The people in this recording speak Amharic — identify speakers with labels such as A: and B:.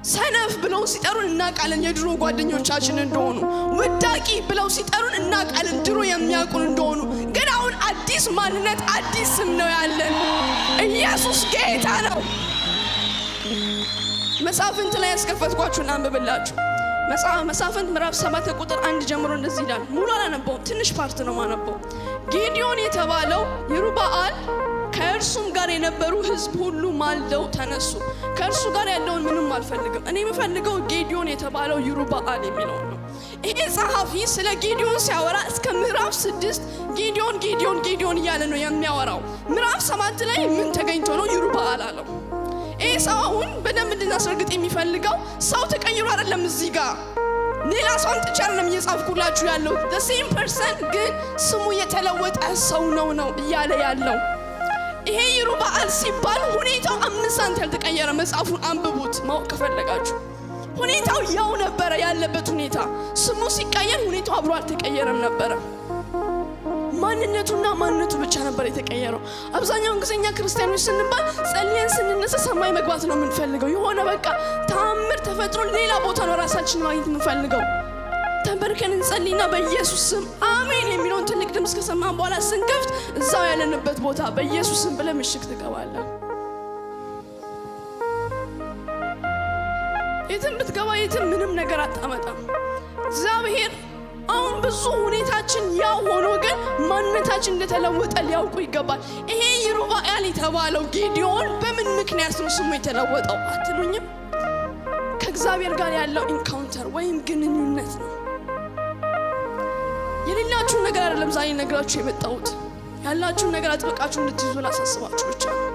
A: ሰነፍ ብለው ሲጠሩን እናውቃለን የድሮ ጓደኞቻችን እንደሆኑ። ውዳቂ ብለው ሲጠሩን እናውቃለን ድሮ የሚያውቁን እንደሆኑ። ግን አሁን አዲስ ማንነት፣ አዲስ ስም ነው ያለን። ኢየሱስ ጌታ ነው። መሳፍንት ላይ ያስከፈትኳችሁን አንብብላችሁ። መጽሐፈ መሳፍንት ምዕራፍ 7 ቁጥር 1 ጀምሮ እንደዚህ ይላል። ሙሉ አላነበውም፣ ትንሽ part ነው ማነበው። ጌዲዮን የተባለው ይሩበኣል ከእርሱም ጋር የነበሩ ሕዝብ ሁሉ ማልደው ተነሱ። ከእርሱ ጋር ያለውን ምንም አልፈልግም። እኔ የምፈልገው ጌዲዮን የተባለው ይሩበኣል የሚለውን ነው። ይሄ ጸሐፊ ስለ ጌዲዮን ሲያወራ እስከ ምዕራፍ 6 ጌዲዮን፣ ጌዲዮን፣ ጌዲዮን እያለ ነው የሚያወራው። ምዕራፍ 7 ላይ ምን ተገኝቶ ነው ይሩበኣል አለው? ይህ ሰው አሁን በደንብ እንድናስረግጥ የሚፈልገው ሰው ተቀይሮ አይደለም። እዚህ ጋር ሌላ ሰው አምጥቼ አይደለም እየጻፍኩላችሁ ያለው። The same person ግን ስሙ የተለወጠ ሰው ነው ነው እያለ ያለው። ይሄ ይሩበኣል ሲባል ሁኔታው 5 ሳንቲም ያልተቀየረ። መጽሐፉን አንብቡት ማወቅ ከፈለጋችሁ። ሁኔታው ያው ነበረ ያለበት ሁኔታ። ስሙ ሲቀየር ሁኔታው አብሮ አልተቀየረም ነበረ። ማንነቱና ማንነቱ ብቻ ነበር የተቀየረው። አብዛኛውን ጊዜ እኛ ክርስቲያኖች ስንባል ጸልየን ስንነሳ ሰማይ መግባት ነው የምንፈልገው። የሆነ በቃ ተአምር ተፈጥሮ ሌላ ቦታ ነው ራሳችንን ማግኘት የምንፈልገው። ተንበርከን እንጸልይና በኢየሱስ ስም አሜን የሚለውን ትልቅ ድምፅ ከሰማን በኋላ ስንከፍት እዛው ያለንበት ቦታ በኢየሱስ ስም ብለህ ምሽግ ትገባለህ። የትም ብትገባ የትም ምንም ነገር አታመጣም። እግዚአብሔር አሁን ብዙ ሁኔታችን ያው ሆኖ ግን ማንነታችን እንደተለወጠ ሊያውቁ ይገባል። ይሄ ይሩበኣል የተባለው ጌዲዮን በምን ምክንያት ነው ስሙ የተለወጠው አትሉኝም? ከእግዚአብሔር ጋር ያለው encounter ወይም ግንኙነት ነው። የሌላችሁን ነገር አይደለም ዛሬ ነግራችሁ የመጣሁት። ያላችሁን ነገር አጥብቃችሁ እንድትይዙ ላሳስባችሁ ብቻ ነው።